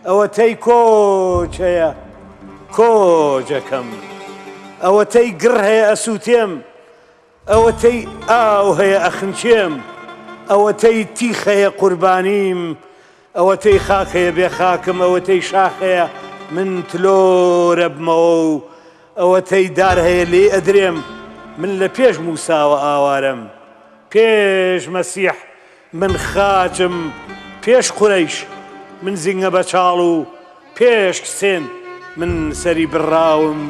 ئەوەتەی کۆچ هەیە کۆچ ئەکەم. ئەوەتەی گڕ هەیە ئەسووتێم. ئەوەتەی ئاو هەیە ئەخنکێم. ئەوەتەی تیخ هەیە قوربانیم. ئەوەتەی خاک هەیە بێ خاکم. ئەوەتەی شاخ هەیە من تلۆر ئەبمەوە و ئەوەتەی دار هەیە لێی ئەدرێم. من لە پێش مووساوە ئاوارەم. پێش مەسیح من خاچم پێش قورەیش من زینگە بەچاڵ و پێش حسێن من سەری بڕاوم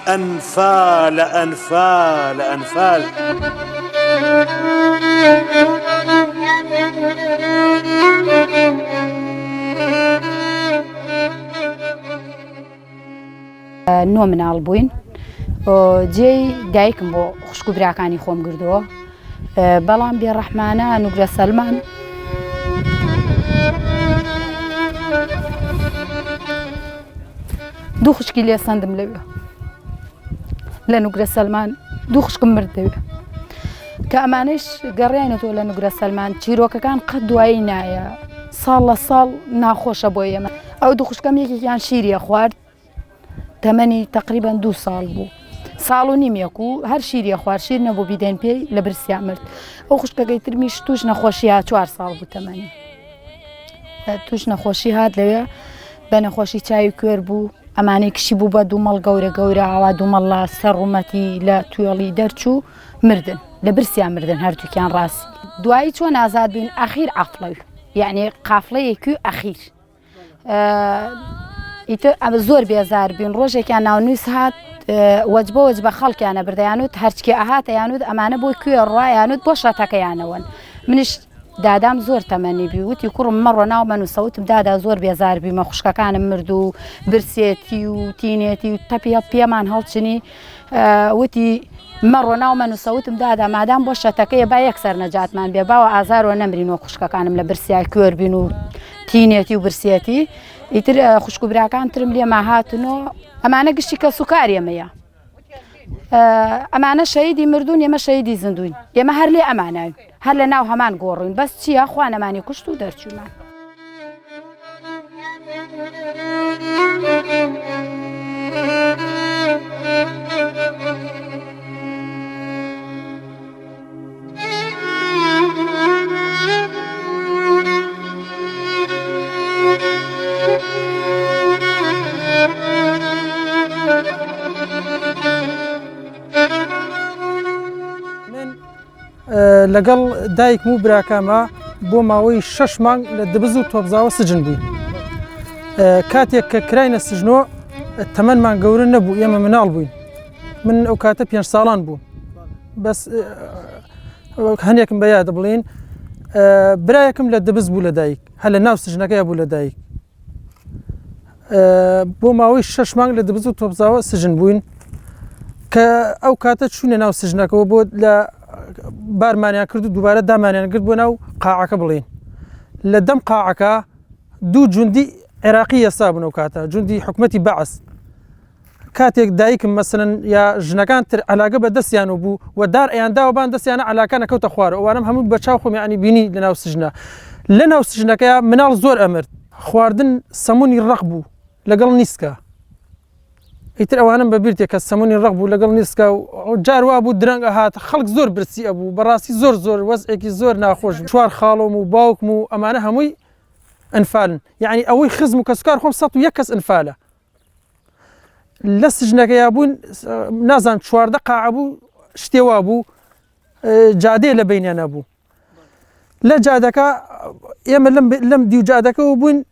ئەنفالە ئەنفالە ئەنفال. نۆ مناڵ بووین جێی دایکم بۆ خوشک و براکانی خۆم گردەوە بەڵام بێڕەحمانە نوگرە سەلمان دوو خوشکی لێ سندم لەوێ لە نوگرە سەلمان دوو خوشکم مرد دەوێ کە ئەمانەش گەڕیانەتەوە لە نوگرە سەلمان چیرۆکەکان قەت دوایی نایە ساڵ لە ساڵ ناخۆشە بۆ ئێمە ئەو دوو خوشکەم یەکێکیان شیریە خوارد تەمەنی تقریبان دوو ساڵ بوو ساڵ و نیمێک و هەر شیریە خوارد شیر نەبوو بیدەین پێی لە برسیا مرد ئەو خوشکەکەی ترمیش توش نەخۆشی ها چوار ساڵ بوو تەمەنی توش نەخۆشی هات لەوێ بە نەخۆشی چاوی کوێر بوو ئەمانەی کشی بوو بە دوومەڵ گەورە گەورە ئاوا دوومەڵ لە سەر ڕوومەتی لە توێڵی دەرچوو مردن لە برسیا مردن هەردووکیان ڕاستی دوایی چۆن ئازاد بووین ئەخیر عەقڵەوی یعنی قافڵەیەکی و ئەخیر ئیتر ئەمە زۆر بێزار بین ڕۆژێکیان ناونووس هات وەجبە وەجبە خەڵکیانە بردەیانوت هەرچکی ئەهاتە یانوت ئەمانە بۆ کوێ ڕایانوت بۆ شەتەکەیانەوەن منیش دادام زۆر تەمەنی بی وتی کوڕم مەڕۆ ناو مەنووسە وتم دادا زۆر بێزار بیمە خوشکەکانم مرد و برسێتی و تینێتی و تەپیە پێمان هەڵچنی وتی مەڕۆ ناو مەنووسە وتم دادا مادام بۆ شەتەکەیە با یەکسەر نەجاتمان بێ باوە ئازارەوە نەمرین و خوشکەکانم لە برسیا کوێر بین و تینێتی و برسێتی ئیتر خوشک و براکان ترم لێما هاتن و ئەمانە گشتی کەس و کار ئێمەیە ئەمانە شەیدی مردوون ئێمە شەیدی زیندوین ئێمە هەر لێ ئەماناوین هەر لە ناو هەمان گۆڕین بەس چییە خوا نەمانی کوشت و دەرچوومان. من لەگەڵ دایکم و براکەمە بۆ ماوەی شەش مانگ لە دبز و تۆپزاوە سجن بووین کاتێک کە کراینە سژنۆ تەمەنمان گەورە نەبوو ئێمە مناڵ بووین من ئەو کاتە پێنج ساڵان بووم بەس هەنێکم بە یادە بڵێن برایەکم لە دبز بوو لە دایک هەر لە ناو سژنەکەی بوو لە دایک بۆ ماوەی شەش مانگ لە دبز و تۆپزاوە سژن بووین کە ئەو کاتە چوونە ناو سژنەکەەوە بۆ لە بارمانیان کرد و دووبارە دامانیان گرت بۆ ناو قاعەکە بڵین لە دەم قاعەکە دوو جوندی عێراقی یەسا بوون ئەو کاتە جوندی حکوومەتی بەعس کاتێک دایکم مەسەلەن یا ژنەکان تر عەلاگە بە دەستیانەوە بوو و دار ئەیانداوە بان دەستیانە عەلاکان ئەکەوتە خوارەوە ئەوانەم هەموو بە چاو خۆم یانی بینی لە ناو سجنە لە ناو سجنەکەیا مناڵ زۆر ئەمرد خواردن سەمونی ڕەق بوو لەگەڵ نیسکە ئیتر ئەوانم بە بیر تێ کە سەمونی ڕەق بوو لەگەڵ نیسکە و جار وا بوو درەنگ ئەهات خەڵک زۆر برسی ئەبوو بەڕاستی زۆر زۆر وەزعێکی زۆر ناخۆش چوار خاڵۆم و باوکم و ئەمانە هەمووی ئەنفالن یعنی ئەوەی خزم و کەسوکار خۆم 101 کەس ئەنفالە لە سجنەکەیا بوون نازان 14 قاعە بوو شتێ وا بوو جادەیە لە بینیانە بوو لە جادەکە ئێمە لەم لەم دیو جادەکەەوە بووین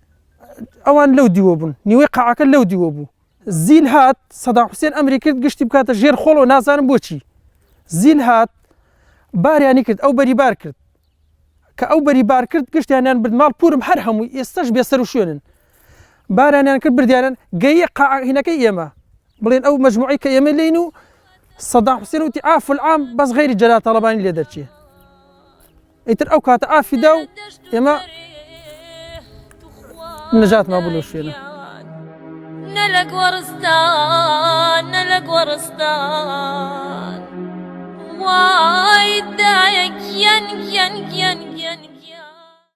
ئەوان لەو دیوە بوون نیوەی قاعەکە لەو دیوە بوو زیل هات سەدام حوسێن ئەمری کرد گشتی بکاتە ژێر خۆڵەوە نازانم بۆچی زیل هات باریانی کرد ئەو بەری بار کرد کە ئەو بەری بار کرد گشتیانیان برد ماڵ پورم هەر هەمووی ئێستاش بێسەر و شوێنن بارانیان کرد بردیانن گەیە قاعینەکەی ئێمە بڵێن ئەو مەجموعەی کە ئێمە لێین و سەدام حوسێن وتی عاف العام بەس غەیری جەلال تاڵەبانی لێ دەرچێ ئیتر ئەو کاتە عافی دا و ئێمە نەجاتمان بوو لەو شوێنە. نە لە گۆڕستان نە لە گۆڕستان وای دایە گیان گیان گیان گیان.